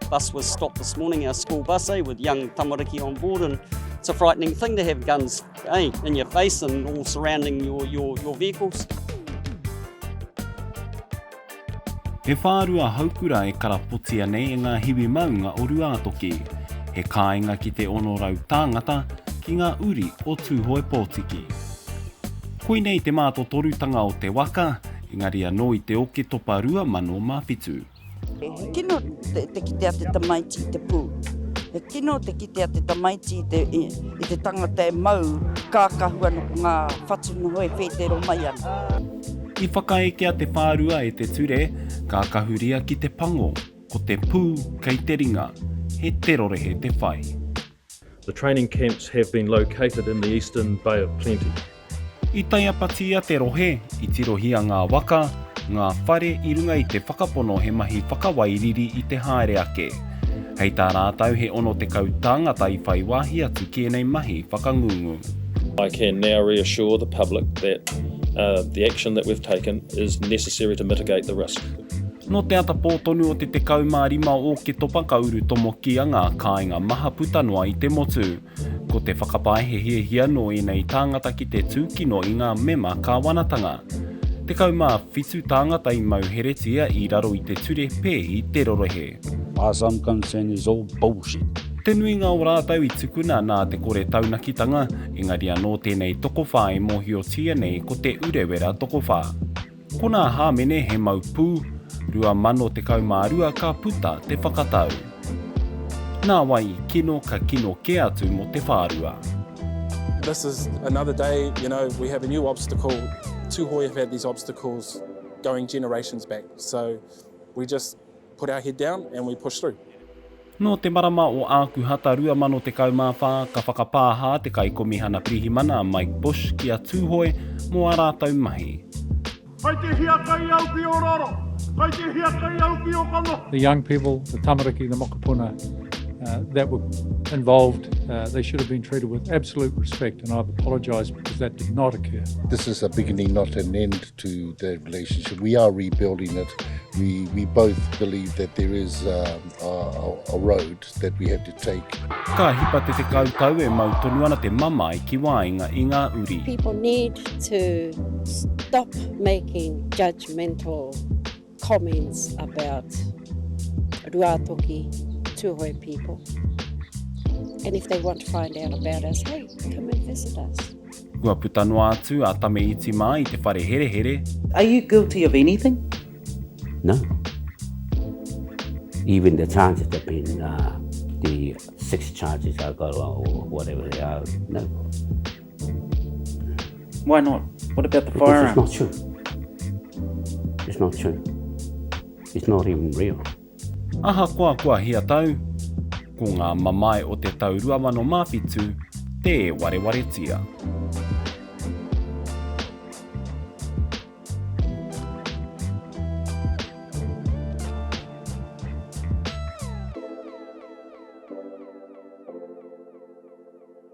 Bus was stopped this morning, our school bus, eh, with young tamariki on board, and it's a frightening thing to have guns eh, in your face and all surrounding your, your, your vehicles. He whārua haukura e karapotia nei e ngā hiwi maunga o Ruātoki. He kāinga ki te 600 tāngata, ki ngā uri o Tūhoe Pōtiki. Koinei te mātotorutanga o te waka, engari anō i te Oketopa 2007. He kino te kite a te tamaiti i te pū. He kino te kite a te tamaiti i te, i te tangata e mau kākahu ana ko ngā whatu noho e whētero mai ana. I whakaekea te whārua e te ture, kākahuria ki te pango, ko te pū kei te ringa, he terorehe te whai. The training camps have been located in the eastern Bay of Plenty. I taiapatia te rohe, i tirohia ngā waka, ngā whare i runga i te whakapono he mahi whakawairiri i te haere ake. Hei tā rātou he 60 tāngata i whai wāhi atu ki ēnei mahi whakangungu. I can now reassure the public that the action that we've taken is necessary to mitigate the risk. Nō te ata pō tonu o te 15 o Oketopa ka urutomokia ngā kāinga maha puta noa i te motu. Ko te whakapae he hiahia nō ēnei tāngata ki te tūkino i ngā mema kāwanatanga. 17 tāngata i mauheretia i raro i te ture pēhi terorohe. Far as I'm concerned is all bullshit. Te nuinga o rātou i tukuna nā te kore taunakitanga, engari anō tēnei tokowhā e mōhiotia nei ko Te Urewera Tokowhā. Ko nā hāmene he mau pū, 2012 ka puta te whakatau. Nā wai i kino ka kino kē atu mō te whārua. This is another day, you know, we have a new obstacle. Tūhoe have had these obstacles going generations back. So we just put our head down and we push through. Nō te marama o Ākuhata 2014 ka whakapāha te Kaikomihana Pirihimana a Mike Bush ki a Tūhoe mō ā rātou mahi. Kai te hiakai au ki o raro, kai te hiakai au ki o kanohi. The young people, the tamariki, the mokopuna that were involved, they should have been treated with absolute respect and I've apologised because that did not occur. This is a beginning not an end to the relationship. We are rebuilding it. We, we both believe that there is a, a, a road that we have to take. Ka hipa te tekau tau e mau tonu ana te mamae ki waenga i ngā uri. People need to stop making judgmental comments about Ruatoki, Tūhoe people. And if they want to find out about us, hey, come and visit us. Kua puta noa atu a Tame Iti mā i te whare herehere. Are you guilty of anything? No. Even the charges that been, uh, the six charges I got or whatever they are, no. Why not? What about the firearm? It's not true. It's not true. It's not even real. Ahakoa kua hia tau, ko ngā mamae o te tau 2007 tē warewaretia.